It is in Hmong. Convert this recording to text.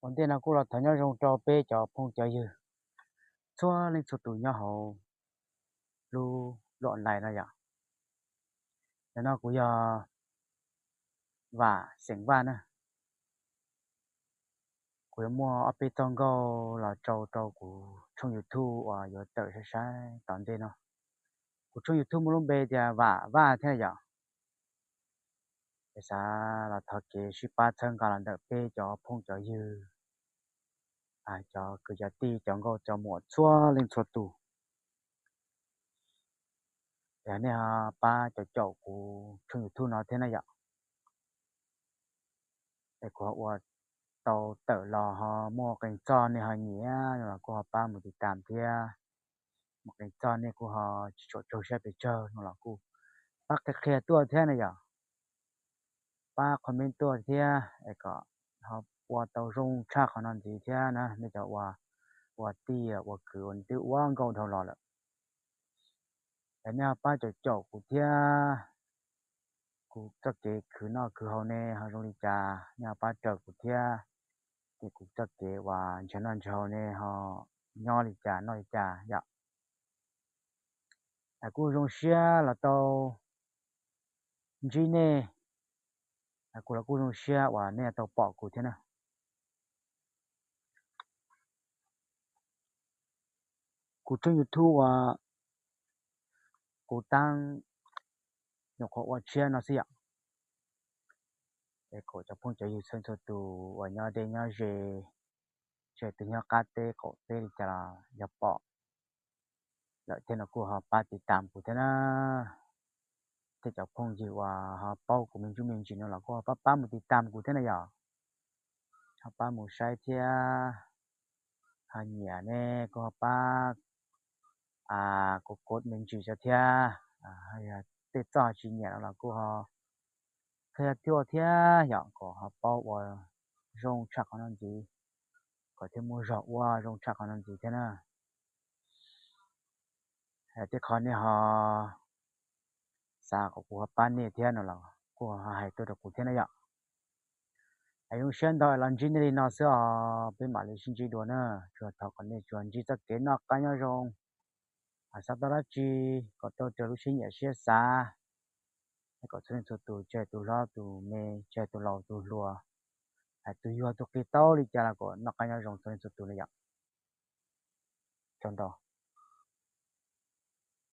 Ua ntej no kuj los thov nyob zoo rau peb cov phooj cov ywg txhua leej txhua tus nyob hauv lub luam nais no yom. Ntawm no kuv yog Vam xeem Vaj na. Kuv yuav muaj ob peb txoj nkauj los tso rau kuv tshooj YouTube uas yuav tawm saib saib tom ntej no. Kuv tshooj YouTube muaj lub npe tias Vam Vaj thiab yom. Es xav los thov kev sib pab txhawb nqa los ntawm peb cov phooj cov ywg, cov kwv cov tij cov nkauj cov muam txhua leej txhua tus. Es nej ho pab caum caum kuv tshooj YouTube no thiab na yom. Es kuv ho ua tau tawm los ho muaj qee txoj nej ho nyiam no los kuj ho pab mus tiv tam thiab. Muaj qee txoj nej kuj ho tsis tshua raug siab pes tsawg no los kuj pab qhia qhia tuaj thiab na yom. Pab comment tuaj thiab es kom ho ua tau zoo tshaj qhov no ntxiv thiab na nej cov ua tij ua kwv uas twb ua nkauj dhau los lawm. Es nej ho pab caum caum kuv thiab, kuv txoj kev khwv noj khwv haus ne ho zoo li cas nej ho pab raws kuv thiab, ces kuv txoj kev uas nrhiav noj nrhiav haus ne ho nyob li cas noj li cas yom. Kuj zoo siab los tau ntsib nej, kuv los kuj zoo siab uas nej tau pom kuv thiab na. Kuv tshooj YouTube uas kuv tab nyuam qhuav ua tshiab no xwb yom. Es kom cov phooj cov ywg txhua txhua tus uas nyob deb nyob ze, tsis hais tus nyob qab teb qaum teb li cas los yog pom lawm thiab no kuj ho pab tiv tam kuv thiab na. Tej cov phooj ywg uas ho paub kuv me ntsuj me ntsis no los kuj ho pab pab mus tiv tam kuv thiab na yom. Ho pab mus saib thiab, ho nyiam ne kuj ho pab kuv kov me ntsis tso thiab. Yog tej txoj tsis nyiam no los kuj ho qhia tuaj thiab yom, kom ho paub ua zoo tshaj qhov no ntxiv, kom thiaj muaj zog ua zoo tshaj qhov no ntxiv thiab na. Tej qhov nej ho xav kom kuv ho pab nej thiab no los kuj ho hais tuaj rau kuv thiab na yom. Es zoo siab ntau los ntsib nej li no xwb os, peb mam li sib ntsib dua na. Tsuas thov kom nej tsuas ntsib txoj kev noj qab nyob zoo, xav tau dab tsi kom tau raws lub siab nyiam siab xav, kom txhua leej txhua tus, tsis hais tus hlob tus me, tsis hais tus laus tus hluas, hais tus yuag tus qis tau li cas los kom noj qab nyob zoo txhua leej txhua tus na yom. Tsaug ntau.